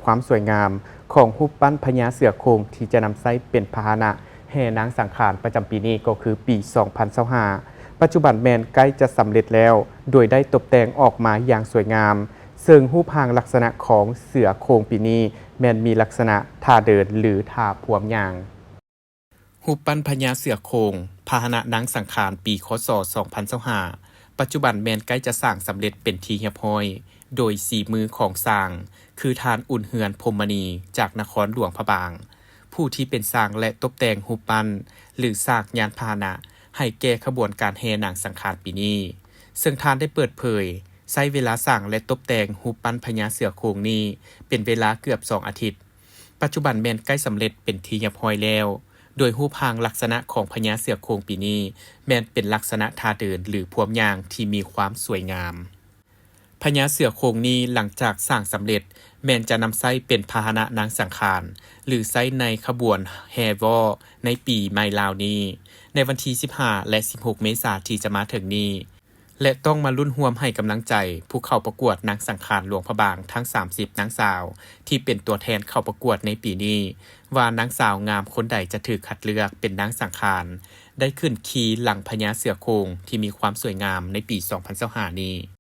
ຄວາມສວຍງາມຂອງຮູບປັ້ນພະຍາເສືອໂຄ່ງທີ່ຈະນຳໃຊ້ເປັນພາຫະນະແຫ່ນາງສັງຂານປະຈຳປີນີ້ກໍຄືປີສອງພັນຊາວຫ້າ ປັດຈຸບັນແມ່ນໃກ້ຈະສຳເລັດແລ້ວ ໂດຍໄດ້ຕົບແຕ່ງອອກມາຢ່າງສວຍງາມ ເຊິ່ງຮູບຮ່າງລັກສະນະຂອງເສືອໂຄ່ງປີນີ້ແມ່ນມີລັກສະນະທ່າເດີນ ຫຼື ທ່າພວມຍ່າງ. ຮູບປັ້ນພະຍາເສືອໂຄ່ງ ພາຫະນະນາງສັງຂານ ປີ ຄ.ສ. ສອງພັນຊາວຫ້າ ປັດຈຸບັນແມ່ນໃກ້ຈະສ້າງສຳເລັດເປັນທີ່ຮຽບຮ້ອຍ ໂດຍສີມືຂອງຊ່າງ ຄືທ່ານອຸ່ນເຮືອນ ພົມມະນີ ຈາກນະຄອນຫຼວງພະບາງ ຜູ້ທີ່ເປັນຊ່າງ ແລະ ຕົບແຕ່ງຮູບປັ້ນ ຫຼື ສາກຍານພາຫະນະ ໃຫ້ແກ່ຂະບວນການແຫ່ນາງສັງຂານປີນີ້ ເຊິ່ງທ່ານໄດ້ເປີດເຜີຍ ໃຊ້ເວລາສ້າງ ແລະ ຕົບແຕ່ງຮູບປັ້ນພະຍາເສືອໂຄ່ງນີ້ເປັນເວລາເກືອບສອງອາທິດ. ປັດຈຸບັນແມ່ນໃກ້ສຳເລັດເປັນທີ່ຮຽບຮ້ອຍແລ້ວ ໂດຍຮູບຮ່າງລັກສະນະຂອງພະຍາເສືອໂຄ່ງປີນີ້ ແມ່ນເປັນລັກສະນະທ່າເດີນ ຫຼື ພວມຍ່າງທີ່ມີຄວາມສວຍງາມ. ພະຍາເສືອໂຄ່ງນີ້ ຫຼັງຈາກສ້າງສຳເລັດ ແມ່ນຈະນຳໃຊ້ເປັນພາຫະນະນາງສັງຂານ ຫຼື ໃຊ້ໃນຂະບວນແຫ່ວໍ້ໃນປີໃໝ່ລາວນີ້ ໃນວັນທີສິບຫ້າ ແລະ ສິບຫົກ ເມສາທີ່ຈະມາເຖິງນີ້ ແລະ ຕ້ອງມາລຸ້ນຮ່ວມໃຫ້ກຳລັງໃຈຜູ້ເຂົ້າປະກວດນາງສັງຂານຫຼວງພະບາງທັງສາມສິບນາງສາວ ທີ່ເປັນຕົວແທນເຂົ້າປະກວດໃນປີນີ້ ວ່ານາງສາວງາມຄົນໃດຈະຖືກຄັດເລືອກເປັນນາງສັງຂານ ໄດ້ຂຶ້ນຂີ່ຫຼັງພະຍາເສືອໂຄ່ງທີ່ມີຄວາມສວຍງາມໃນປີສອງພັນຊາວຫ້ານີ້.